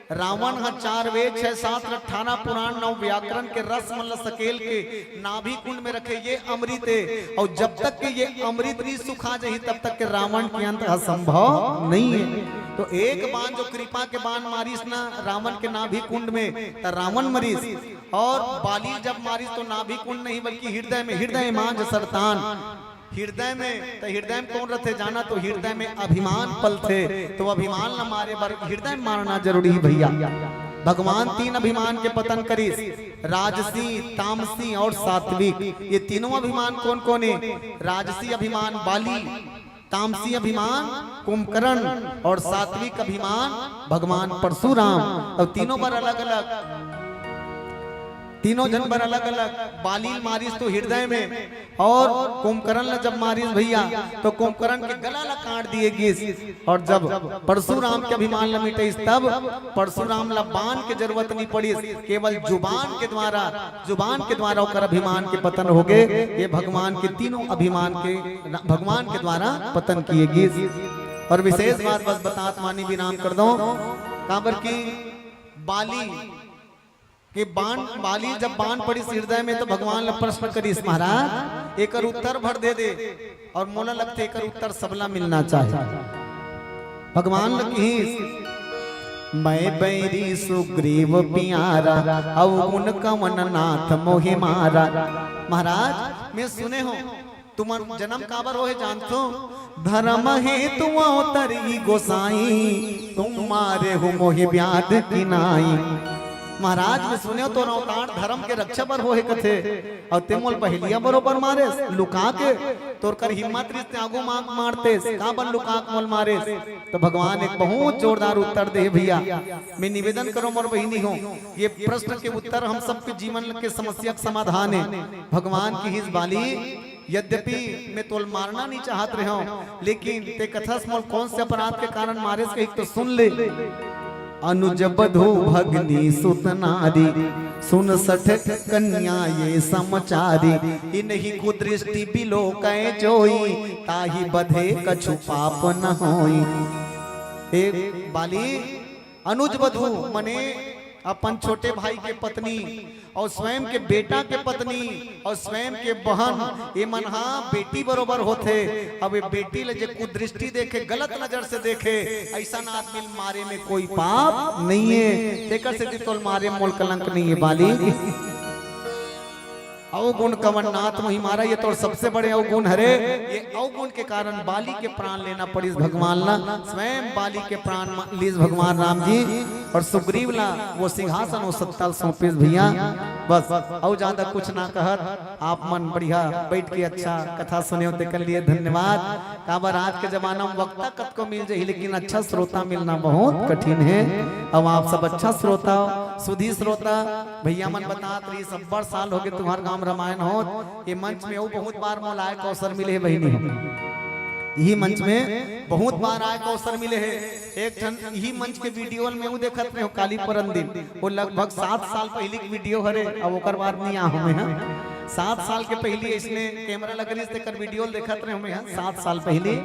रावण ह चार वेद, छह शास्त्र, अठारह पुराण, नौ व्याकरण के रस मन ल सकेल के नाभि कुंड में रखे, ये अमृत हे। और जब तक के ये अमृत नहीं सुखा जाही, तब तक के रावण के अंत असंभव नहीं है। तो एक बाण जो कृपा के बाण मारिस ना रावण के नाभि कुंड में, त रावण मरिस। और बाली जब मारिस तो नाभि कुंड नहीं बल्कि हृदय में, हृदय मांझ सरतान। हृदय में, त हृदय में कौन रथे जाना? तो हृदय में अभिमान पलथे। तो अभिमान ल मारे बर हृदय में मारना जरूरी है भैया। भगवान तीन अभिमान के पतन करिस, राजसी, तामसी और सात्विक। ये तीनों अभिमान कौन कौन है? राजसी अभिमान बाली, तामसी अभिमान कुंभकर्ण और सात्विक अभिमान भगवान परशुराम। और तीनों बर अलग अलग, तीनों झन बर अलग अलग। बाली ल मारिस तो हृदय में, और कुंभकर्ण ल जब मारिस भैया, तो कुंभकर्ण के गला ल काट दिए गिस। और जब परशुराम के अभिमान ल मिटाइस, तब परशुराम ल बाण के जरूरत नहीं पड़िस, केवल जुबान के द्वारा, जुबान के द्वारा ओकर अभिमान के पतन हो गे। ये भगवान के तीनों अभिमान के, भगवान के द्वारा पतन किए गिस। और विशेष बात बस बतात मानी विराम कर दो, काबर कि बाली के बाण, बाली जब बाण पड़िस हृदय में तो भगवान ला प्रश्न करिस, महाराज एकर उत्तर भर दे दे, और मोला लगथे एकर उत्तर सबला मिलना चाही। भगवान ल किहिस, "मैं बैरी सुग्रीव प्यारा, अवगुण कवन नाथ मोहि मारा।" महाराज, मैं सुने हों, तुमन जन्म काबर होहे जानथो? धर्म हेतु अवतरी गोसाई, तुम मारे हो मोहि व्याध की नाई। महाराज, मैं सुने हों तोर अवतार धर्म के रक्षा बर होहे कथे, अउ ते मोल पहलिया बरोबर मारेस, लुका के। तोर कर हिम्मत रिहिस ते आगू मांग मारतेस, काबर लुका के मोल मारेस? तो भगवान एक बहुत जोरदार उत्तर दे भैया। मैं निवेदन करों मोर बहिनी हो, ये प्रश्न के उत्तर हम सबके जीवन के समस्या के समाधान हे। भगवान किहिस, बाली, यद्यपि मैं तोल मारना नहीं चाहत रहे हों, लेकिन ते कथस मोल कौन से अपराध के कारण मारेस, कहिके तो सुन ले। अनुज बधू भगनी सुत नारी, सुन सठ कन्या ये समाचारी। इनही कुदृष्टि बिलो कै जोई, ताहि बधे कछु पाप न होई। हे बाली, अनुज बधू मने अपन छोटे भाई के पत्नी और स्वयं के बेटा के पत्नी और स्वयं के बहन, ये मन हा बेटी बरोबर होथे। अब ये बेटी ले जे कुदृष्टि देखे, गलत नजर से देखे, ऐसा आदमी ल मारे में कोई पाप नहीं है। तेकर से तोल मारे मोल कलंक नहीं है बाली। अवगुण कवन नाथ मोहि मारा, ये तोर सबसे बड़े अवगुण हरे। ये अवगुण के कारण बाली के प्राण लेना पड़िस भगवान ला, स्वयं बाली के प्राण मा-, लीस भगवान राम जी और सुग्रीव ला वो सिंहासन, वो सत्ता ल सौंपिस भैया। बस, अउ ज्यादा कुछ ना कहत, आप मन बढ़िया बैठ के अच्छा कथा सुने हो, तेकर लिए धन्यवाद। काबर आज के जमाना में वक्ता कतको मिल जाही, लेकिन अच्छा श्रोता मिलना बहुत कठिन है। अब आप सब अच्छा श्रोता, सुधी श्रोता, भैया मन बतात रहिस, अब्बड़ साल होगे तुम्हर गांव रामायण होत। ये मंच में अउ बहुत बार मोला आए के अवसर मिले हे बहिनी हो। यही मंच में बहुत बार आए के अवसर मिले हे। एक ठन यही मंच के वीडियो में अउ देखत रहे हों काली परन दिन, वो लगभग सात साल पहिली के वीडियो हरे, अब ओकर बाद नहीं आ हों मैं हा। सात साल के पहिली इसने कैमरा लग रहिस, तेकर वीडियो देखत रहे हों मैं हा, सात साल पहिली।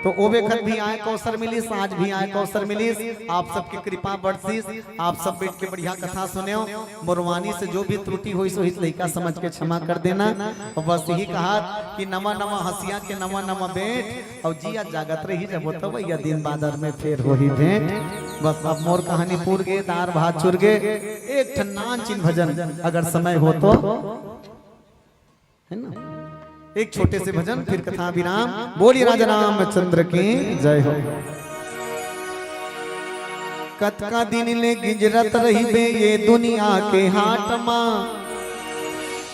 तो ओ बेखत भी आए के अवसर मिलिस, आज भी आए के अवसर मिलिस। आप सबके कृपा बरसिस, आप सब बैठ के बढ़िया कथा सुनेव। मोर वाणी से जो भी त्रुटि होइस, ओहिच लइका समझ के क्षमा कर देना। और बस यही कहा कि नवा नवा हंसिया के नवा नवा बेंट, और जिया जागत रही जब वो तवैया दिन बादर में फेर होही भेंट। बस अब मोर कहानी पूर गे, दार भात चुर गे। एक ठन नानचिन भजन अगर समय हो तो, है ना, एक छोटे से भजन, फिर कथा विराम। बोलिए राजा रामचंद्र की जय हो। कतका दिन ले गिंजरत रहिबे ये दुनिया के हाट मा,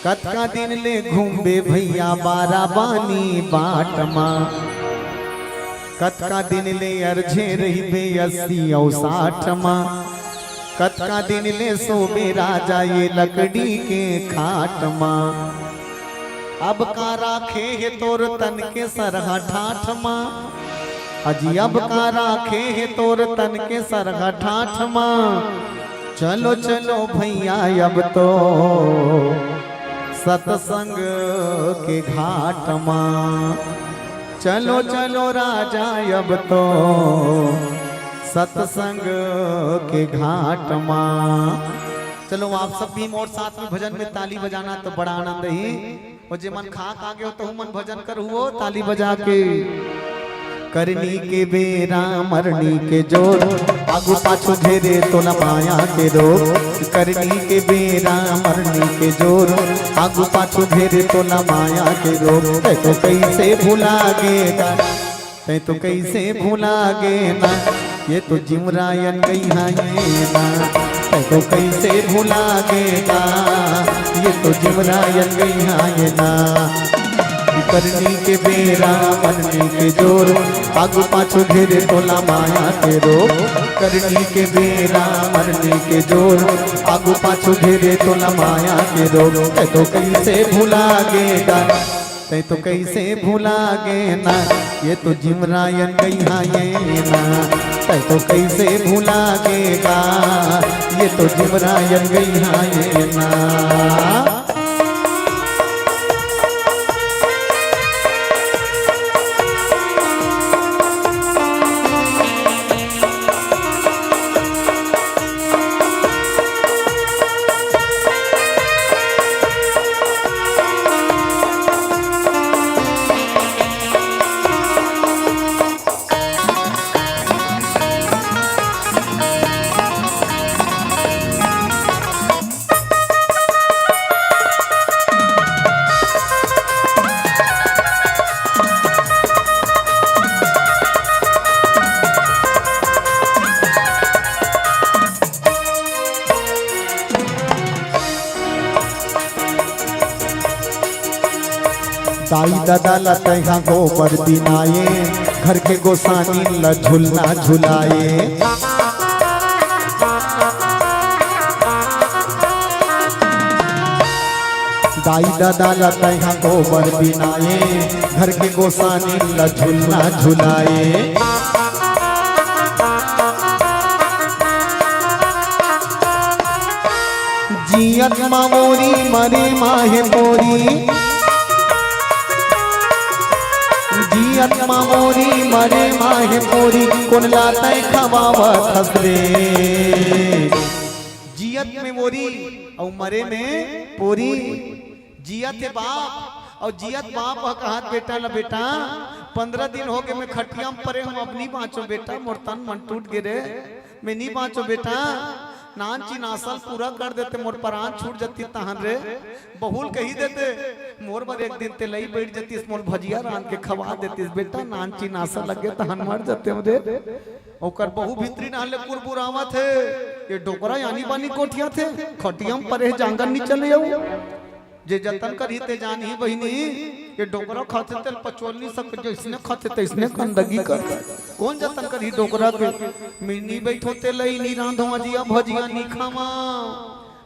कतका दिन ले घूमबे भैया बारा बानी बाट मा, कतका दिन ले अरझे रहिबे अस्सी अउ साठ मा, कतका दिन ले सोबे राजा ये लकड़ी के खाट मा। अब का राखे हे तोर तन के सरहा ठाठ मा, अजी अब का राखे हे तोर तन के सरहा ठाठ मा। चलो चलो भैया अब तो सतसंग के घाट मा, चलो चलो राजा अब तो सतसंग के घाट मा। चलो आप सब भी मोर साथ में भजन में ताली बजाना तो बड़ा आनंद ही। और जे मन खा खा के हो तो मन भजन करहु ताली बजा के। करनी के बेरा मरनी के जोर, आगू पाछू घेरे तोला माया के रोग। करनी के बेरा मरनी के जोर, आगू पाछू घेरे तोला माया के रोग। तै तो कैसे भुला गे गा, तै तो कैसे भुला गे ना, ये तो जिमरायन गई है ये ना। तै तो कैसे भुला गे ना, ये तो जिमरायन गई है ये ना। करनी के बेरा मरनी के जोर, आगू पाछू घेरे तोला माया के रोग। करनी के बेरा मरनी के जोर, आगू पाछू घेरे तोला माया के रोग। तै तो कैसे भुला गे गा, तै तो कैसे भुला गे ना, ये तो जिमरायन गई है ये ना। तै तो कैसे भुला गे गा, ये तो जिमरायन गई है ये ना। दाई ददा ला तैहा गोबर बिनाए, घर के गोसानी ला झुलना झुलाए। दाई ददा ला तैहा गोबर बिनाए, घर के गोसानी ला झुलना झुलाए। जियत मा मोरी मरे मा हे पोरी, जियत मा मोरी मरे मा हे पोरी, कोन ला तैं खवावत हस रे। जियत में मोरी अउ मरे में पोरी। जियत हे बाप अउ जियत बाप ह कहत बेटा ल, "बेटा, पंद्रह दिन होगे मैं खटिया म परे हंव, अब नी बांचों बेटा, मोर तन मन टूट गे रे, मैं नी बांचों बेटा, नानचिन आसा ल पूरा कर देते, मोर परान छूट जतिस तहन रे।" बहू ल कहि देते, "मोर बर एक दिन तें लई बइठ जतिस, मोर भजिया रांध के खवा देतिस बेटा, नानचिन आसा लगे तहन मर जतेंव रे।" ओकर बहू भीतरी डहर ले कुरबुरावत हे, "ये डोकरा आनी बानी गोठियात हे, खटिया म परे हे, जांगर नी चले अउ।" जे जतन करही ते जानही बहिनी, ये डोकरा खाथे तेला पचोल नी सकय, जइसने खाथे तइसने गंदगी कर। कोन जतन करही डोकरा के? मैं नी बइठों तेला, नी रांधों अजिया भजिया नी खावंव।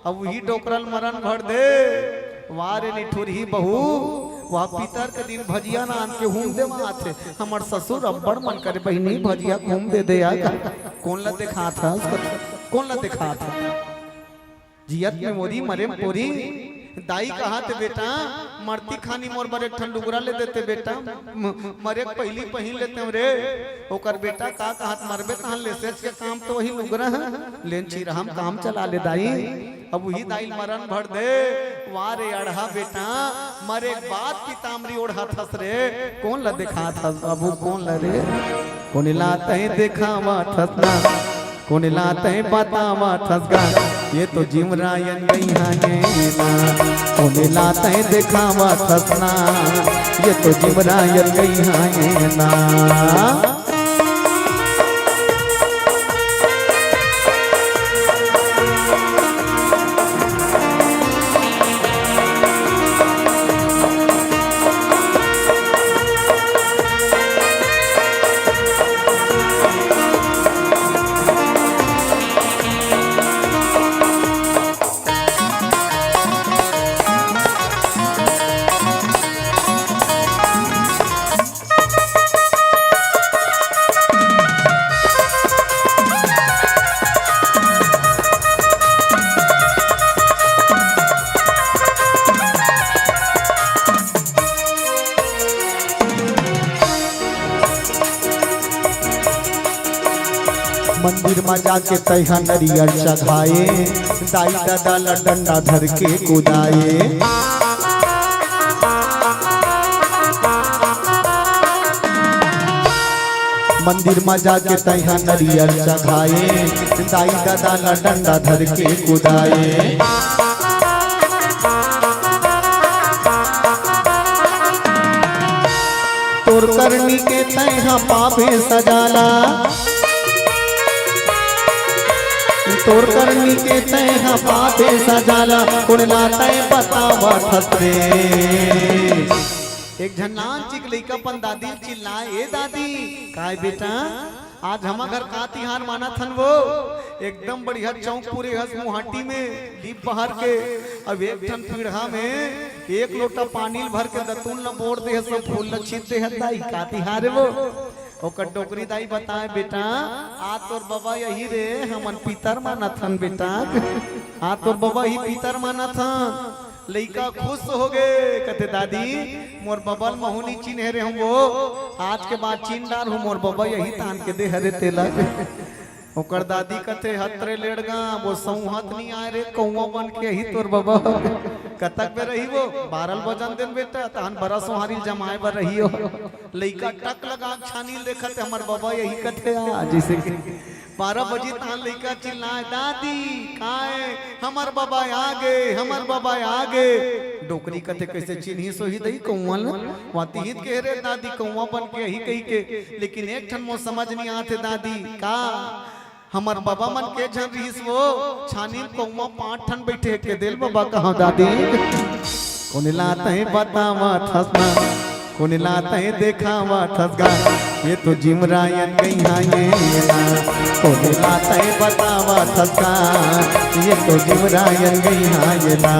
अब उही डोकरा ल मरन भर दे। वाह रे निठुरही बहू, वाह पितर के दिन भजिया रांध के हूम देवाथे। हमर ससुर अब्बड़ मन करे बहिनी भजिया हूम दे दे यार। कोन ला देखात हस? कोन ला देखात हस? जियत में मोरी, मरे में पोरी। दाई कहत हे, "बेटा, मरती खानी मोर बर एक ठन लुगरा ले देते बेटा, म-, मरे के पहिली पहिन लेतेंव रे।" ओकर बेटा का कहत, "मरबे तहन लेसेच के काम तो वही लुगरा हे, लेन चिरहा म काम चला ले दाई।" अब उही दाई ल मरन भर दे। वाह रे अड़हा बेटा, मरे के बाद पीतामरी ओढ़त हस रे, कोन ला देखात हस बाबू, कोन ला रे? कोन ला तैं देखावत हस ना? कोन ला तैं बतावत हस गा, ये तो जिमरायन गइहां ए ना। कोन ला तैं देखावत हस ना, ये तो जिमरायन गइहां ए ना। मंदिर म जाके तैहा नरियर चघाए, दाई ददा ल डंडा धर के कुदाए। मंदिर म जाके तैहा नरियर चघाए, दाई ददा ल डंडा धर के कुदाए। तोर करनी के तैहा पाबे सजा ला, तोर करनी के तैहा पाबे सजा ला, कोन ला तैं बतावत हस रे। एक झन नानचिक लइका अपन दादी ल चिल्लाए, "ए दादी।" "काय बेटा?" "आज हमर घर का तिहार मानत हन वो, एकदम बढ़िया चौक पूरे हस मुहाटी में लीप बहार के, अब एक ठन पीढ़ा में एक लोटा पानी ल भर के दतुन ल बोर दे हस, फूल ल छीत दे हस दाई, का तिहार हे वो?" ओकर डोकरी दाई बताए, "बेटा, आ तोर बबा यही रे, हमन पितर मानत हन बेटा, आ तोर बबा ही पितर मानत हन।" लइका खुश होगे, कथे, "दादी, मोर बबा ल महूं नी चिन्हे रेहेंव वो, आज के बाद चिन्ह डारहूं, मोर बबा यही तान के दे हरे तेला।" ओकर दादी कथे, "हत रे लेड़गा, वो सौंहत नी आय रे, कौवा बन के यही तोर बबा।" "कतक बेर रही वो?" "बारह ल बजन देन बेटा, तहन बरा सोहारी ल जमाए बर रही हो।" लइका टक लगा के छानी ल देखत हे, "हमर बबा यही कथे आ।" जइसे कि बारह बजे तहां लइका चिल्लाए, "दादी, काय? हमर बबा आगे, हमर बबा आगे।" डोकरी कथे, "कइसे चिन्हिस होही दई कौवा ल? वातिहित कहे रे दादी, कौवा बन के आही कहिके। लेकिन एक ठन मोर समझ नइ आथे दादी, का हमर बबा मन के झन रिहिस वो? छानी म कौवा पांच ठन बइठे, के दे ल बबा कहां दादी?" कोन ला तैं बतावत हस ना, कोन ला तैं देखावत हस गा, ये तो जिमरायन गइहां ये ना। कोन ला तैं बतावत हस गा, ये तो जिमरायन गइहां ये ना।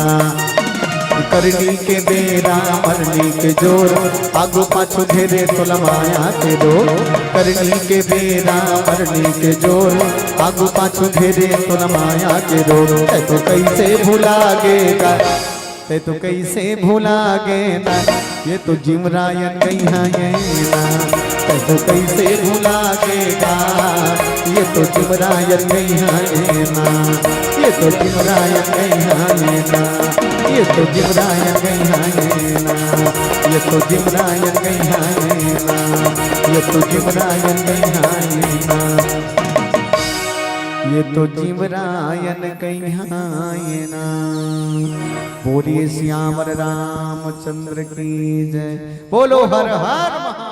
करनी के बेरा मरनी के जोर, आगू पाछू घेरे तोला माया के डोर। करनी के बेरा मरनी के जोर, आगू पाछू घेरे तोला माया के डोर। तैं तो कइसे भुला गे गा, तैं तो कइसे भुला गे ना, ये तो जिमरायन गइहां ये ना। तैं तो कइसे भुला गे गा, ये तो जिमरायन गइहां ये ना। ये तो जिमरायन गइहां ये ना। ये तो जिमरायन गइहां ये ना। ये तो जिमरायन गइहां ये ना। ये तो जिमरायन गइहां ये ना। ये तो जिमरायन गइहां ये ना। बोलिए सियावर रामचंद्र की जय। बोलो हर हर महादेव।